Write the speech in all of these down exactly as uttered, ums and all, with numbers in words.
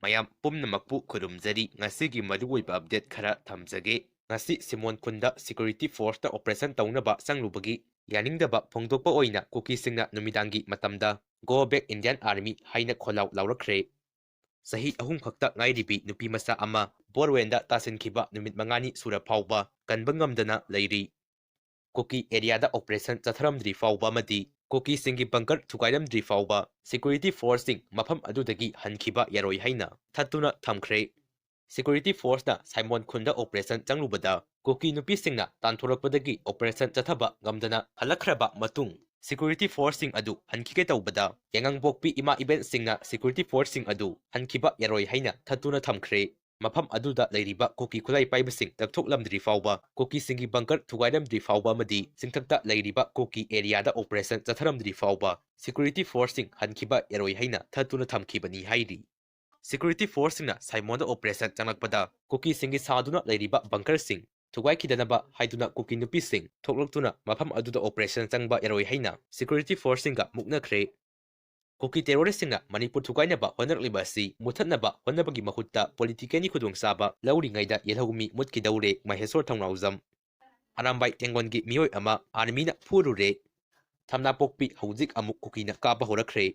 ꯃꯌꯥꯝ ꯄꯨꯝꯅꯃꯛꯄꯨ ꯈꯨꯔꯨꯝꯖꯔꯤ꯫ ꯉꯁꯤꯒꯤ ꯃꯔꯨꯑꯣꯏꯕ update ꯈꯔ ꯊꯝꯖꯒꯦ꯫ ꯉꯁꯤ ꯁꯤꯃꯣꯟ ꯈꯨꯟꯗ security forceꯇ operation ꯇꯧꯅꯕ ꯆꯪꯂꯨꯕꯒꯤ ꯌꯥꯅꯤꯡꯗꯕ ꯐꯣꯡꯗꯣꯛꯄ ꯑꯣꯏꯅ ꯀꯨꯀꯤꯁꯤꯡꯅ ꯅꯨꯃꯤꯗꯥꯡꯒꯤ ꯃꯇꯝꯗ "Go back Indian Army" ꯍꯥꯏꯅ ꯈꯣꯜꯂꯥꯎ ꯂꯥꯎꯔꯛꯈ꯭ꯔꯦ꯫ ꯆꯍꯤ ꯑꯍꯨꯝ ꯈꯛꯇ ꯉꯥꯏꯔꯤꯕꯤ ꯅꯨꯄꯤ ꯃꯆꯥ ꯑꯃ ꯕꯣꯔꯋꯦꯟꯗ ꯇꯥꯁꯤꯟꯈꯤꯕ ꯅꯨꯃꯤꯠ ꯃꯉꯥꯅꯤ ꯁꯨꯔ ꯐꯥꯎꯕ ꯀꯟꯕ ꯉꯝꯗꯅ ꯂꯩꯔꯤ꯫ ꯀꯨꯀꯤ areaꯗ operation ꯆꯠꯊꯔꯝꯗ꯭ꯔꯤ ꯐꯥꯎꯕ ꯑꯃꯗꯤ ꯀꯨꯀꯤꯁꯤꯡꯒꯤ bunker ꯊꯨꯒꯥꯏꯔꯝꯗ꯭ꯔꯤ ꯐꯥꯎꯕ security forceꯁꯤꯡ ꯃꯐꯝ ꯑꯗꯨꯗꯒꯤ ꯍꯟꯈꯤꯕ ꯌꯥꯔꯣꯏ ꯍꯥꯏꯅ ꯊꯠꯇꯨꯅ ꯊꯝꯈ꯭ꯔꯦ꯫ Security forceꯅ ꯁꯥꯏꯃꯣꯟ ꯈꯨꯟꯗ operation ꯆꯪꯂꯨꯕꯗ ꯀꯨꯀꯤ ꯅꯨꯄꯤꯁꯤꯡꯅ ꯇꯥꯟꯊꯣꯔꯛꯄꯗꯒꯤ operation ꯆꯠꯊꯕ ꯉꯝꯗꯅ ꯍꯜꯂꯛꯈ꯭ꯔꯕ ꯃꯇꯨꯡ, security forceꯁꯤꯡ ꯑꯗꯨ ꯍꯟꯈꯤꯒꯦ ꯇꯧꯕꯗ ꯌꯥꯉꯪꯄꯣꯛꯄꯤ ꯏꯃꯥ ꯏꯕꯦꯟꯁꯤꯡꯅ security forceꯁꯤꯡ ꯑꯗꯨ ꯍꯟꯈꯤꯕ ꯌꯥꯔꯣꯏ ꯍꯥꯏꯅ ꯊꯠꯇꯨꯅ ꯊꯝꯈ꯭ꯔꯦ꯫ ꯃꯐꯝ ꯑꯗꯨꯗ ꯂꯩꯔꯤꯕ ꯀꯨꯀꯤ ꯈꯨꯠꯂꯥꯏ ꯄꯥꯏꯕꯁꯤꯡ ꯇꯛꯊꯣꯛꯂꯝꯗ꯭ꯔꯤ ꯐꯥꯎꯕ, ꯀꯨꯀꯤꯁꯤꯡꯒꯤ bunker ꯊꯨꯒꯥꯏꯔꯝꯗ꯭ꯔꯤ ꯐꯥꯎꯕ ꯑꯃꯗꯤ ꯆꯤꯡꯊꯛꯇ ꯂꯩꯔꯤꯕ ꯀꯨꯀꯤ areaꯗ operation ꯆꯠꯊꯔꯝꯗ꯭ꯔꯤ ꯐꯥꯎꯕ security forceꯁꯤꯡ ꯍꯟꯈꯤꯕ ꯌꯥꯔꯣꯏ ꯍꯥꯏꯅ ꯊꯠꯇꯨꯅ ꯊꯝꯈꯤꯕꯅꯤ ꯍꯥꯏꯔꯤ꯫ Security forceꯁꯤꯡꯅ ꯁꯥꯏꯃꯣꯟꯗ operation ꯆꯪꯂꯛꯄꯗ ꯀꯨꯀꯤꯁꯤꯡꯒꯤ ꯁꯥꯗꯨꯅ ꯂꯩꯔꯤꯕ bunkerꯁꯤꯡ ꯊꯨꯒꯥꯏꯈꯤꯗꯅꯕ ꯍꯥꯏꯗꯨꯅ ꯀꯨꯀꯤ ꯅꯨꯄꯤꯁꯤꯡ ꯊꯣꯛꯂꯛꯇꯨꯅ ꯃꯐꯝ ꯑꯗꯨꯗ operation ꯆꯪꯕ ꯌꯥꯔꯣꯏ ꯍꯥꯏꯅ security forceꯁꯤꯡꯒ ꯃꯨꯛꯅꯈ꯭ꯔꯦ꯫ ꯀꯨꯀꯤ terroristꯁꯤꯡꯅ ꯃꯅꯤꯄꯨꯔ ꯊꯨꯒꯥꯏꯅꯕ ꯍꯣꯠꯅꯔꯛꯂꯤꯕ ꯑꯁꯤ ꯃꯨꯊꯠꯅꯕ ꯍꯣꯠꯅꯕꯒꯤ ꯃꯍꯨꯠꯇ politicalꯒꯤ ꯈꯨꯗꯣꯡꯆꯥꯕ ꯂꯧꯔꯤꯉꯩꯗ ꯌꯦꯜꯍꯧꯃꯤ ꯃꯨꯠꯈꯤꯗꯧꯔꯦ, ꯃꯍꯦꯁꯣꯔ ꯊꯧꯅꯥꯎꯖꯝ꯫ ꯑꯔꯥꯝꯕꯥꯏ ꯇꯦꯡꯒꯣꯟꯒꯤ ꯃꯤꯑꯣꯏ ꯑꯃ armyꯅ ꯐꯨꯔꯨꯔꯦ꯫ ꯊꯝꯅꯥꯄꯣꯛꯄꯤ ꯍꯧꯖꯤꯛ ꯑꯃꯨꯛ ꯀꯨꯀꯤꯅ ꯀꯥꯞꯄ ꯍꯧꯔꯛꯈ꯭ꯔꯦ꯫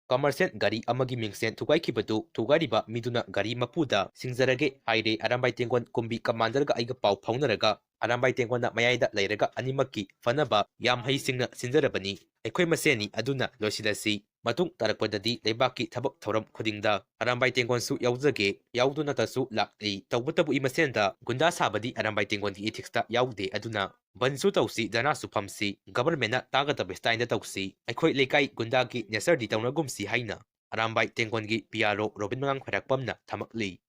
Commercial ꯒꯥꯔꯤ ꯑꯃꯒꯤ ꯃꯤꯡꯁꯦꯟ ꯊꯨꯒꯥꯏꯈꯤꯕꯗꯨ ꯊꯨꯒꯥꯏꯔꯤꯕ ꯃꯤꯗꯨꯅ ꯒꯥꯔꯤ ꯃꯄꯨꯗ "ꯁꯤꯡꯖꯔꯒꯦ" ꯍꯥꯏꯔꯦ꯫ ꯑꯔꯥꯝꯕꯥꯏ ꯇꯦꯡꯒꯣꯟ ꯀꯨꯝꯕꯤ commanderꯒ ꯑꯩꯒ ꯄꯥꯎ ꯐꯥꯎꯅꯔꯒ ꯑꯔꯥꯝꯕꯥꯏ ꯇꯦꯡꯒꯣꯟꯅ ꯃꯌꯥꯏꯗ ꯂꯩꯔꯒ ꯑꯅꯤꯃꯛꯀꯤ ꯐꯅꯕ ꯌꯥꯝ ꯍꯩꯁꯤꯡꯅ ꯁꯤꯟꯖꯔꯕꯅꯤ꯫ ꯑꯩꯈꯣꯏ ꯃꯁꯦꯟꯅꯤ, ꯑꯗꯨꯅ ꯂꯣꯏꯁꯤꯜꯂꯁꯤ꯫ ꯃꯇꯨꯡ ꯇꯥꯔꯛꯄꯗꯗꯤ ꯂꯩꯕꯥꯛꯀꯤ ꯊꯕꯛ ꯊꯧꯔꯝ ꯈꯨꯗꯤꯡꯗ ꯑꯔꯥꯝꯕꯥꯏ ꯇꯦꯡꯒꯣꯟꯁꯨ ꯌꯥꯎꯖꯒꯦ, ꯌꯥꯎꯗꯨꯅꯇꯁꯨ ꯂꯥꯛꯂꯤ꯫ ꯇꯧꯕꯇꯕꯨ ꯏꯃꯁꯦꯟꯗ ꯒꯨꯟꯗꯥ ꯁꯥꯕꯗꯤ ꯑꯔꯥꯝꯕꯥꯏ ꯇꯦꯡꯒꯣꯟꯒꯤ ethicst ꯌꯥꯎꯗꯦ, ꯑꯗꯨꯅ ꯕꯟꯁꯨ ꯇꯧꯁꯤ, ꯙꯔꯅꯥꯁꯨ ꯐꯝꯁꯤ, governmentꯅ ꯇꯥꯒꯗꯕ styleꯗ ꯇꯧꯁꯤ꯫ ꯑꯩꯈꯣꯏ ꯂꯩꯀꯥꯏ ꯒꯨꯟꯗꯥꯒꯤ natureꯗꯤ ꯇꯧꯅꯒꯨꯝꯁꯤ ꯍꯥꯏꯅ ꯑꯔꯥꯝꯕꯥꯏ ꯇꯦꯡꯒꯣꯟꯒꯤ PRO ꯔꯣꯕꯤꯟ ꯃꯉꯥꯡ ꯈ꯭ꯋꯥꯏꯔꯥꯛꯄꯝꯅ ꯊꯝꯃꯛꯂꯤ꯫